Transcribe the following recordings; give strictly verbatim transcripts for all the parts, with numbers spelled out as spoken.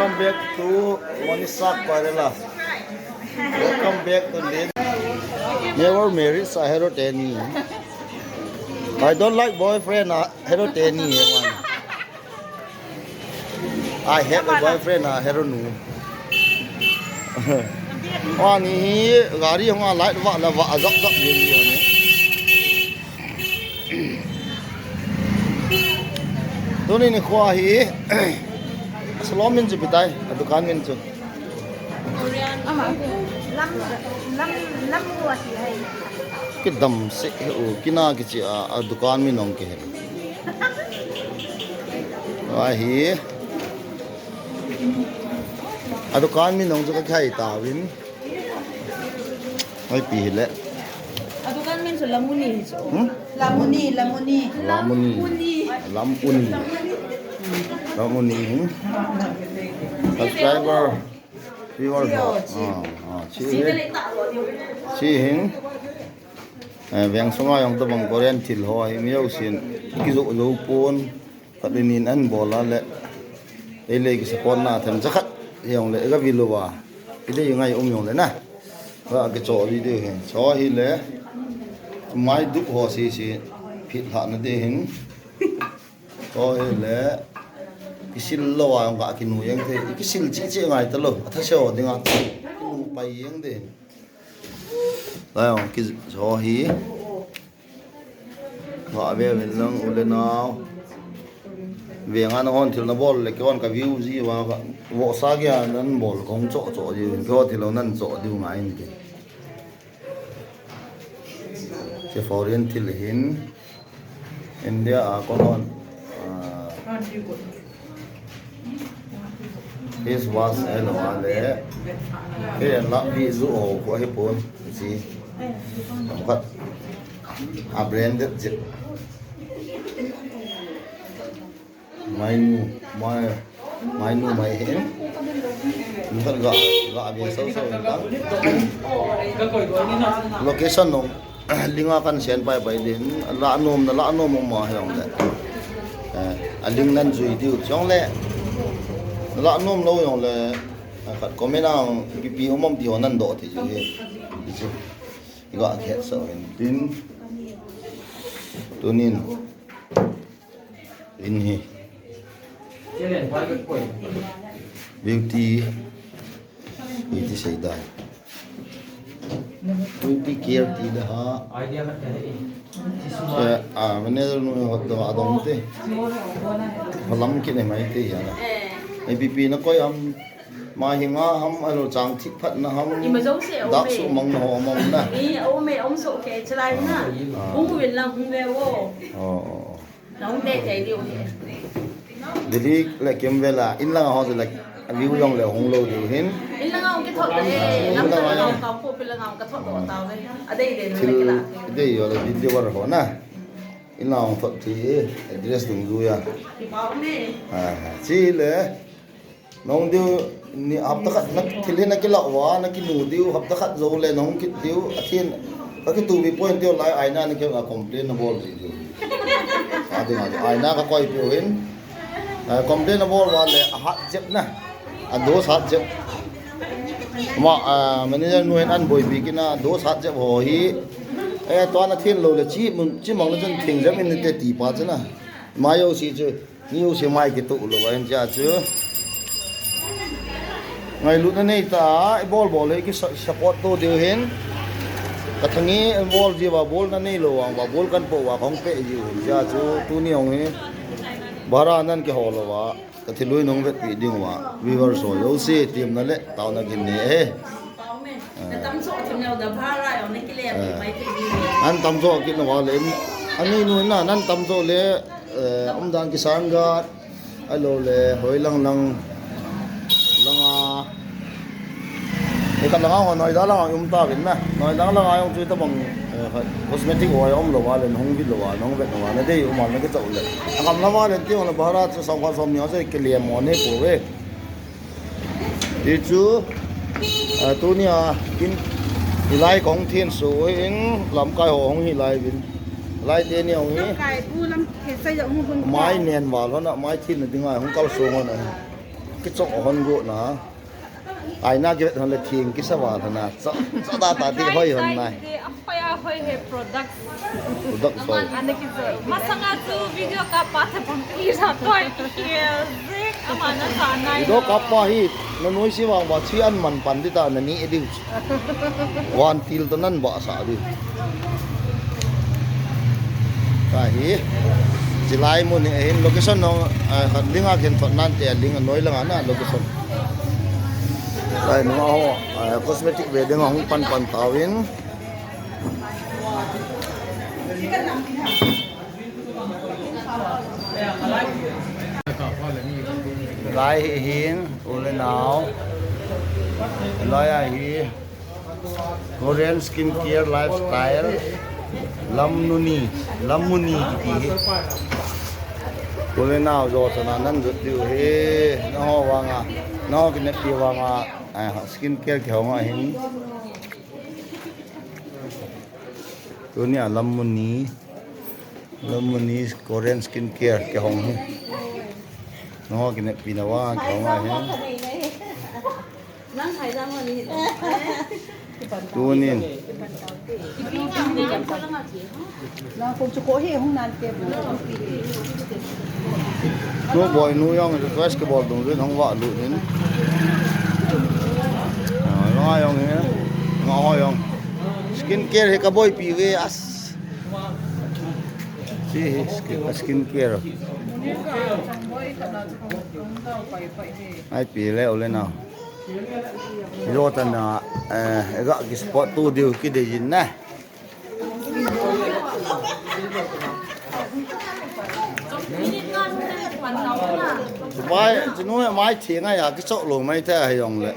Welcome back to Monisha Kwarela. Welcome back to Lin. Never married, so I have any. I don't like boyfriend, I have any. I have a boyfriend, I have no. Ani hi gari hung a light va la va zap zap ye ye ni. Tuni nikho hi salon min chu ipi tai, a dukan min chu. Lam, lam, lam ko asi hai. Kidam se u, kina kichi a, a dukan min ong ke he. Ahi. A dukan min ong chu ka khai ta vin. Ai pi hi le. A dukan min chu Lamuni hi chu. Hmm? Lamuni, Lamuni. Lamuni. Lamuni. Lamuni. Lamuni. Hmm. Subscriber. Viewer ho. Ah, ah, chi hin. Chi hin. Eh, veng sunga jong tabang Korean thil ho hi mi jousen kijoh jou pon. Khat le nin an bol a le. Ei le ki support na them jakhat jong le ka vil uva. Idei ngai um jong le na. Ba kichoh video hin. Cho hi le. Mai duk ho si si. Phit lhah na ding hin. Cho hi le. Kisil lou a jong ka kinu jeng thei. Kisil chi chi ngai ta lou. Atha se ho ding a. Kinu pai jeng ding. Lai jong kicho hi. Nga ve ven lang u le nao. Veng a nahon thil nabol le kei hon ka view ji uva ka. Vohsa gei a nan bol kong choh choh ji. Kei hon thil lo nan choh diu ngai in ke. Che foreign thil hin. India a kon hon. Ah. Face wash ahilou le. Fair and Lovely ju ho ko hi pon. Ji. Khat. A branded ji. Mai nu, mai, mai nu mai hin. Khat ga, ga be sau sau ta. Location nong. Linga kan sen pai pai din, la nom na la nom ma he ong le. Eh, a ling nan jui diu chong le. La nom lou jong le. Eh, khat comment ang pipi um um ti ho nan do ti ju he. Ti chu. Ga khet so hin tin. Tunin. In hi. Beauty. Beauty sei dai. Beauty care ti da ha. Eh, ah, manager nu hot do adong te. Phalam ki ne mai te ya na. Ei pipi na koi am. Ma hi nga ham alo chang thik phat na ham. Ima jo se, dak su mang na ho mang na. I, o me, om so ke, chalai na. Ah. Hung vil na, hung ve wo. Oh, oh, oh. Nong te te diu hi. Delhi le Kimvel a, in langa ho le, a view jong le hung lou diu hin. In langa hung kithot le, in langa jong ka ko pil langa hung ka thot do ta ve. A dei dei le thil kila. Dei yo le video var ho na. In langa hung thot ti address dung ju ya. Ki pau me. Ah, chi le. Nong diu ni hapta khat na thil hi na kilah uva, na kinu diu, hapta khat jou le nong kit diu, a thin, ka kitu bi point diu lai aina ni keu a complain na bol ji diu. A ding a, aina ka koi piu hin, a, complain na bol uva le a hat jep na, a dos hat jep. Ma, a, manager nu hin an boi bi kina, dos hat jep ho hi, e, tua na thin lou le chi, chi mang le chun thing jep in te ti pa chu na. Ma yo si chu. Ni u se mai kitu lou va in cha chu. Ngailutna nei ta, i bol bol le ki sa-, support to diu hin. Ka thangi bol ji va bol na nei lou va, va bol kan po va kong pe ji u cha chu tuni ong hi. Bara nan kihol lou va, ka thilui nong vetpi ding va. Viewers ho jouse tiamna le taona kin nei e. Na tam cho thim lou da bhara jong na kile pi mai thei di. An tam cho kit na va le. Ani nu na nan tam cho le, eh, umdan kisan ga. Ahilou le hoi lang lang. Langa. Ei ka langa ho Noida langa um ta vin na. Noida langa jong chu tabang, eh, cosmetic ho um lou va le, nong vil lou va, nong vet lou va. Na dei um na kichou le. Agam lama le ti ho le bhara chu som khat som ni ho chu kile mo ne po ve. Ti chu, ah, tunia in hilai kong thin su in lamkai ho hung hilai vin. Lai te ni hung hi. Lamkai bu lam ke sai ya hung hun. Mai nen val hon a, mai thin na dinga hung kal su hon a. Kichok hon go na. Ai na kivet hon le thing kisa va na. Chok, chok da ta ti hoi hon nai. Hoi a hoi he product. Product hoi. Ana kijo. Masanga chu video kapa the pang ki sa toi. Yes. Ama na sa nai. Video kapa hi na noi si vang va chi an man pan di ta na ni ediu. Van til to nan ba sa di. Ka hi. Chilai mun hi hin location no, ah, khat link a kin thot nan te link a noi langa na location. Lai no ho, ah, cosmetic ve ding a hung pan pan tawin. Lai hi hin, u le nau. Lai a hi. Korean skincare lifestyle. Lamnuni, Lamuni kiti hi. U le nau jo sana nan jot diu hi. Na ho vanga, na ho kinepi vanga. Ah, skincare kihong a hin. Tunia Lamuni, Lamuni Korean skincare kihong hi. No, kinepi na vang kihong a hi. Tunin. Na kong chu ko hi hung nan te bu. Nu boi nu jong request kibol dung jin hung va lut in. Ah, nga jong hi. Nga ho jong. Skincare hi ka boipi ve as. Chi hi skin, skincare. Ai pi le u le nau. Jotana, eh, ga ki spot tu diu kidei jin na. Mai, chinu mai thi ngai a kichok lo mai the a hi jong le.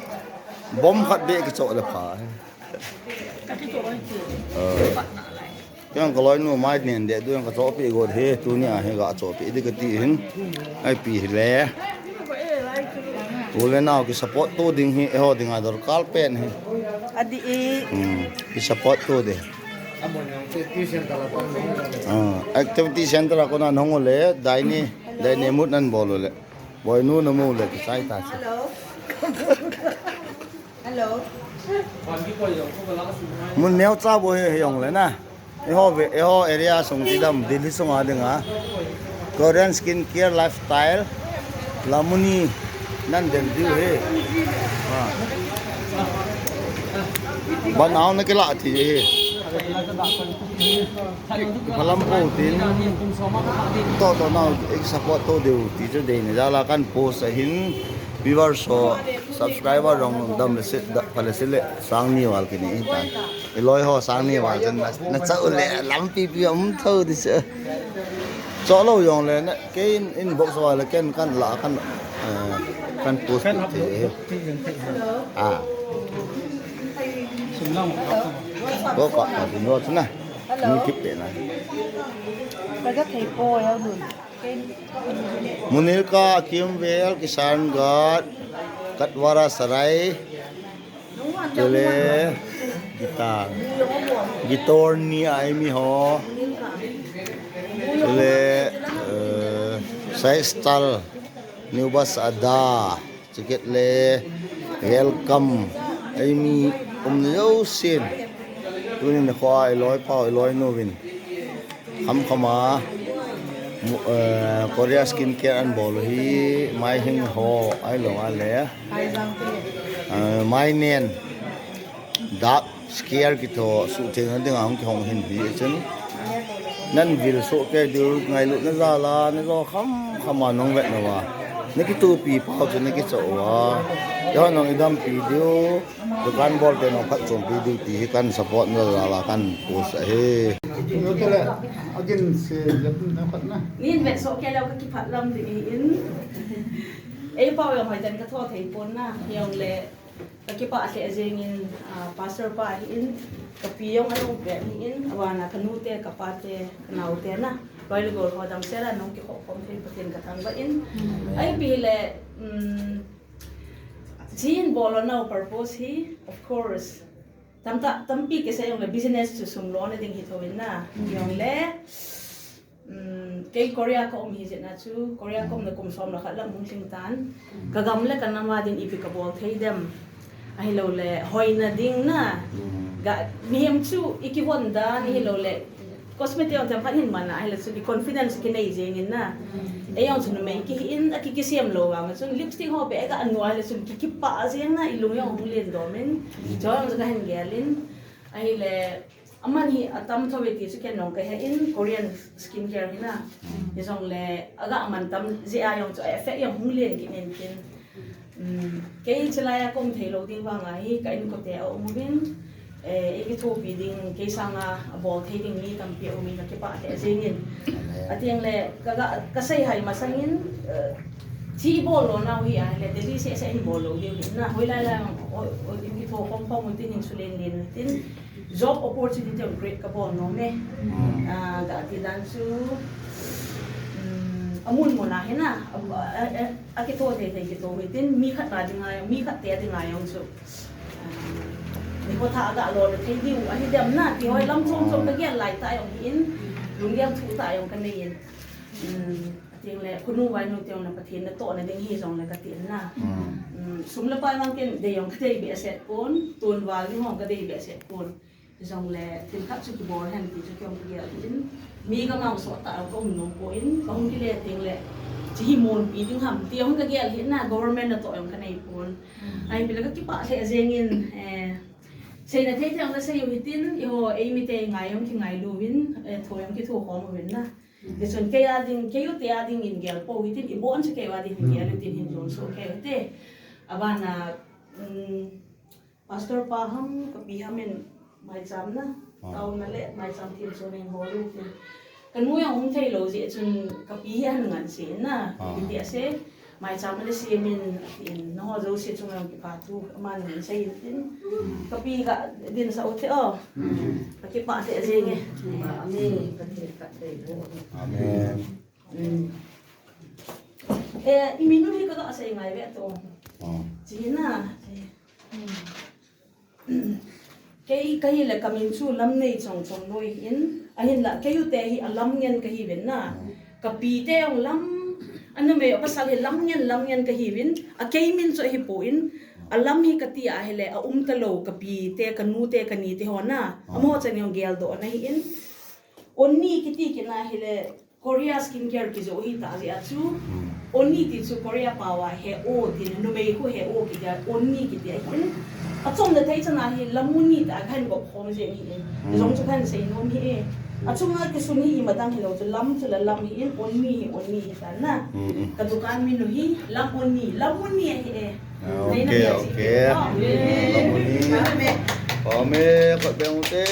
Bom khat be kichok le pha. Eh. Yang ka loinu mai nen de du yang ka chopi got he tunia he ga chopi di kati hin. Ai pi hi le. U le nau ki support tu ding hi, eiho dinga dorkar pen hi. Adi e. Hmm, ki support tu de. Ah, activity center a kona nong le, daini, daini mut nan bol le. Boinu na mu le, ki sai ta si. Hello. Hello. Mun neo cha bo he, he jong le na. Eiho ve, eiho area sung ti dam, Delhi sung a dinga. Korean skincare lifestyle. Lamuni nan den diu he. Ha. Ban au na kila ti he. Phalam po tin. To to nau ek support to diu ti chu dei ni jala kan post a hin. Viewers ho, subscriber jong dam le se, da, pha le se le, sang ni val kini ta. I loi ho sang ni val chan na, na chau le, lampi pi um tho di se. Cho lo jong le, na, ke in, inbox val le ken kan la kan, eh, kan post pi te. Ah. Ko ka ka din ro na. Hello. Ni kip te na. Ka ja thei po ya dun. Munirka, Kimvel, Kishangarh, Katwara Sarai, chule, Gita, Gitorni a eimi ho, chule, eh, Saistal, New Bus Adda, Chikit le welcome. Eimi um jousen. Tunin kho a i loi pau i loi nuvin. Kham kham a mu-, eh, Korea skincare an bol hi mai hing ho ai lo a le. Eh, mai nen. Dark skincare kitho suhtheng na dinga hung kihong hin hi chun. Nan vil soh kei diu, ngailutna jal a, na jo kham kham a nong vet nau a. Na kitupi pau chu na kichoh uva. Eiho nong idampi diu, dukan bol te nong phatchompi diu ti hi kan support na jal a kan post ahi. Agin se jep na khat na. Nin vet soh kei lou ka kiphat lam ding ahi in. Ei pau jong hoiten ka tho thei pon na, jong le. Ka kipah lheh jengin, ah, pastor pa ahin, ka pi jong ana um pet ahin, avana ka nute, ka pate, ka naote na, loi le gol ho damsel a nong kikhoh khom thei Pathen ka thangvah in. Amen. Ahi pi le, um, chin bol nau purpose hi, of course. Tamtah, tampi kisei jong le business chu sum lona ding hi tho in na. Jong le, um, Kei Korea ka um hi jeh a chu, Korea ka umna kum som le khat lam hung lhing tan. Ka gam le ka nam a din ipi ka bol thei dem. Ahilou le, hoina ding na. Ga, mihem chu i kivon dan, ahilou le, cosmetic jong themkhat hin man a, ahilou chu ki confidence kinei jeng in na. Ei jong chu numei kihi in, a ki kisem lou vang a chun lipstick ho beh ga nu ahilou chun ki kipah jeng na, i lung jong hung len dom in. Chu jong chu ka hin gel in. Ahile, aman hi atam tho ve ti chu ken jong ka he in, Korean skincare hi na. Hijongle, aga man tam jeh a jong chu, a effect jong hung len kit in tin. Um, kei chilai a ka um thei lou ding vang a hi, ka inkote a um uvin, eh, i kithopi ding, kei sang a, a bol thei ding mi tampi a um in ka kipah lheh jeng in. Amen. Ati ang le, ka, ka, ka sei hai masang in, eh, thi i bol lou nau hi ahile, Delhi seh seh in bol lou ding hi na, hoilai lai, hoi, hoi, in kitho khom khom u tin, in sulen len u tin, job opportunity jong create ka bol nom e. Ah, ka ti dan chu, um, amun mun a hi na, a, a, a, a kitho thei thei kitho hi tin, mi khat na ding a, mi khat te ding a jong chu. Ah, nikho thah a ga lo le thei diu, ahi dem na, ti hoi lam chom chom ka gel lai ta jong hi in, lunggel thu ta jong ka nei in. Um, Ati ang le, khonu vainu ti ang le Pathen natoh na ding hi jong le ka ti in na. Mm. Um, sum le pai vang ken dei jong ka dei behseh pon, tun val ding jong ka dei behseh pon. Jongle, thil khat chu kibol hen ti chu kei jong ka gel in. Mi ka mang so ta ka um nom poi, ka hung kile ting le. Chi hi monpi ding ham ti jong ka gel hi na, government natoh jong ka nei pon. Mm. Ahi pila ka kipah lheh jeng in, eh, seina thei thei jong ka sei u hi tin, eiho, ei mite ngai jong ki ngailu vin, eh, tho jong ki tho khom u vin na. Tichun kei a ding, kei u te a ding in gel pou hitin, i bon chu kei u a ding hin gel u tin hin jon so kei u te. Abana, um, Pastor pa ham, ka pi ham in maicham na. Ah. Taona le maicham thil chu ning hol u tin. Ka nu jong hung thei lou jeh chun ka pi hi ahin ngan se na. Ah. Pi ti a se. Maicham le siam in, atin, nangho jouse chunga jong kipa thu, aman min sei in tin. Ka pi ga dinsah u te o. Ka kipah lheh jeng e. Amen. Ka thil khat dei bo. Amen. Mm. Eh, i min u hi ka ga sei ngai ve to. Oh. Chi na. Mm. Kei ka hi le ka min chu Lamneichong Chongloi hin, ahinla kei u te hi a Lamngen ka hi uvin na. Ka pi te jong Lam, a numei a pasal hi Lamngen, Lamngen ka hi uvin, a kei min chu ahi pon, a Lam hi ka ti a hi le a um ta lou, ka pi te, ka nu te, ka ni te ho na. Amaho chan jong gel doh na hi in. Onni kiti kit na hi le, Korea skincare kijoh hi ta jeh a chu. Hmm. Onni ti chu Korea pao a he o ti numei khu he o kiti a onni kiti a hin. Achom le thei chan a hi Lamonni ta khan gop khom jeng hi e. Hmm. Jong chu khan sei nom hi e. Achunga kisun hi ima dang hilou chu Lam chu la Lam hi in onni hi onni hi ta na. Hmm, hmm. Ka dukan min u hi Lamonni, Lamonni a hi e. Ah, nei na okay, mi a chi okay. Ki. Oh. Lamonni. Amen. Amen. Kot beng u te.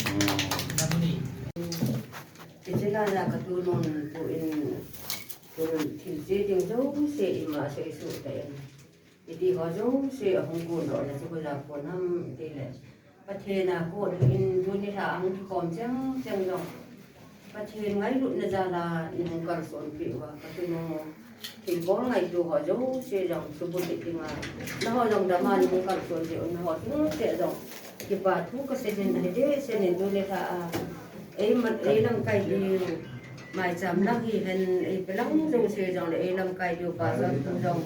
Hmm. Lamonni. Hiche laiya ka tunung pu in, tunung thil che ding jouse ima seisoh ta in. Iti ho jouse ahung gon doh na chu hoiya kon ham ti le. Pathen a kon in tuni lha ahung kikhom cheng cheng jong. Pathen ngailutna jal a nahung kalson peh uva ka tunung. Thilbol ngaito ho jouse jong subut ding a. Nangho jong dama nahung kalson peh u, nangho jouse jong. Kipa thu kasei in, ahi deh seh in tuni lha a. Ei mat, ei lamkai diu. Maicham lang hihen, ei pelang jouse jong le ei lamkai diu pastor pu jong.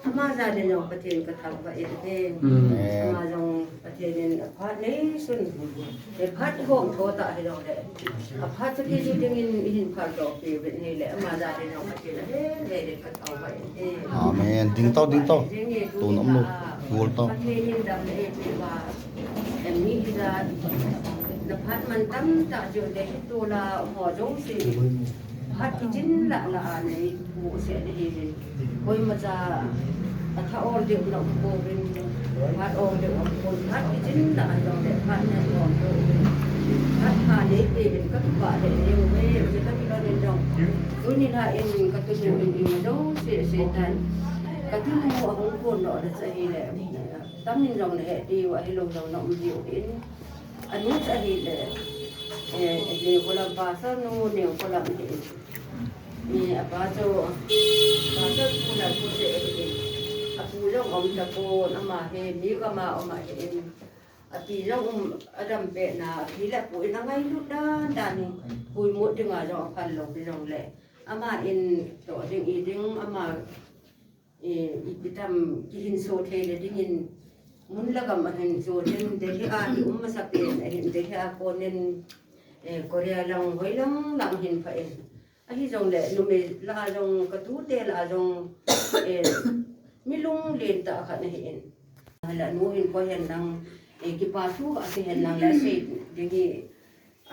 Ama jal in jong Pathen ka thangvah in ahi. Hmm. Ama jong Pathen in aphat neisun. Aphat i hom tho ta hi jong le. Aphat chu kiju ding in i hin phal doh peh uvin ahi le. Ama jal in jong Pathen ahi le le ka thangvah in ahi. Amen. Ding tau, ding tau. Ding e, tun um lou. Gol tau. Pathen in dam le e ti va. Em ni hi la. Na phat man tamtah jo le hi tu la ho jouse. Phat kichin lah lah a nei pu se nei hi. Koima cha atha ol deu na um pouvin. Phat ol deu um pouvin. Phat kichin lah a jong le phat nei ol deu. Phat pha nei pe vin ka kipah le nei u ve. Ka kilon in jong. Tuni lha in ka tunu in in jouse se tan. Ka tunu ahung kon doh le cha hi le. Tam in jong le he diu, ahilou jong na um diu in. Anu cha hi le, eh, Neo Kholam pastor nu, Neo Kholam hi. Ni apa chu, pastor pu la pu se hi. Apu jong um tapon, ama hi, mi gam a um ahi. Api jong um, adam pet na, api le apu in angailut dan dan in, puimut dinga jong aphal lou hijongle, ama in toh ding i ding, ama eh, ipi tam kihinso thei le dingin, mun le gam ahin jo ding, Delhi a i um masa pen ahin, Delhi a konin, eh, Korea lang, hoilang lang hin pha in. Ahijongle, numei lah a jong, katute lah a jong, eh, mi lunglen tah khat ahin. Hala nu hin koi hen lang, eh, kipa thu asei hen lang le asei ding hi,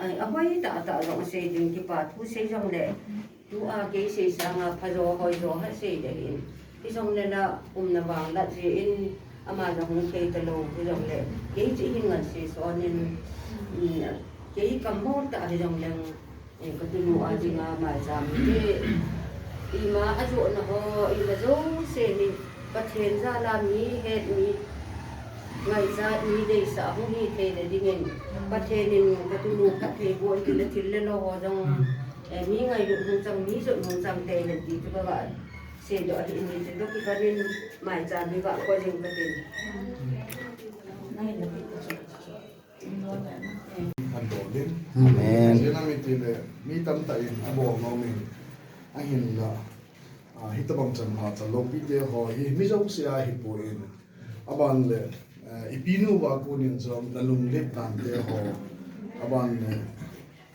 ai, ahoi tah tah jong asei ding, kipa thu sei jongle, tua kei sei sanga phajo hoijo ha sei ding ahin. Hijongle la umna vang lat jeh in, ama jong hung thei talou, hijongle, kei chu hin ngan sei sonin, mm, kei kammol tah hijongleng, eh, katunu a dinga maicham hi, ima ajohna ho, ima jouse hi, Pathen jal a mi het mi, ngaichat mi deisah hung hi thei le dingin, Pathen in katunu phattheiboh in tin le thil le lo ho jong, eh, mi ngailut hung chang, mi jot hung chang thei hen ti chu kaga seidoh ahin, hiche toh kipan in maicham hi ga koi jing katin. An bol in. Amen. Ajeh inem itile, mi tamtah in abol nom in, ahinla, ah, hitobang chan pha chan loupite ho hi mi jouse a hipoi. Aban le, eh, ipi nu va konin jong nalunglet tante ho. Aban le,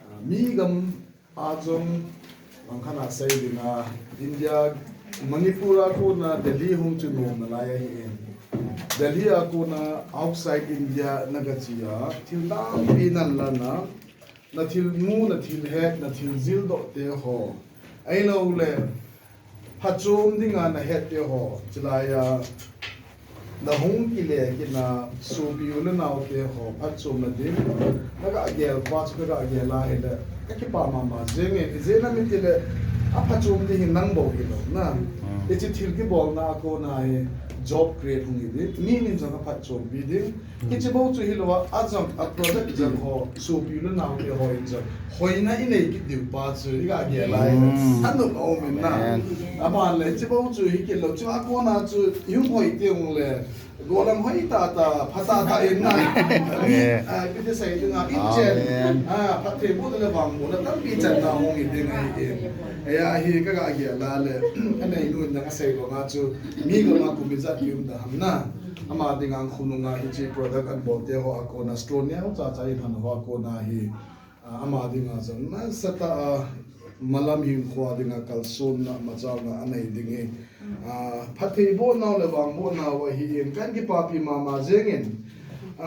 ah, mi gam a jong, langkhat a sei dinga, India, Manipur a kona Delhi hung chu nom nalai ahin. Delhi a kona outside India nagache a, thil tampi nalan a, nathil mu, nathil het, nathil jildoh te ho. Ahiloule, phatchom dinga nahet te ho, chulai a, nahung kile kit na, sopi u le nao te ho, phatchomna ding, naga gel pa chu kaga gel a hile, kakipa mama jenge, ajeh inem itile, aphatchom ding hi nang bou hilou na. Hiche thil kibolna a kona hi, job create hung hi ding, mi nin jong aphatchompi ding, Hiche bou chu hilou a, ajong, a project jong ho, sopi u le nao te ho in jong, hoina inei kit diu pa chu, iga gel a hile, anop aum in na. Aban le, hiche bou chu hi kit lou, chu a kona chu, ihung hoi teng le, gollhang hoi tah tah, pha tah tah in na. Mi, ah, ipi ti sei dinga, inchen, ah, phattheiboh le vangbohna tampi channa hung hi ding ahi in. Hia hi kaga gel a le, anei nu in jong asei banga chu, mi gam a kum ijat kium da ham na. Ama dinga khonunga hiche product anbol te ho a kona store neocha cha in han ho a kona hi, ah, ama dinga jong nasatah a malam hinkho dinga kalsonna machana anei ding hi, ah, phattheiboh nau le vangboh nau ahin kahin kipapi mama jengin,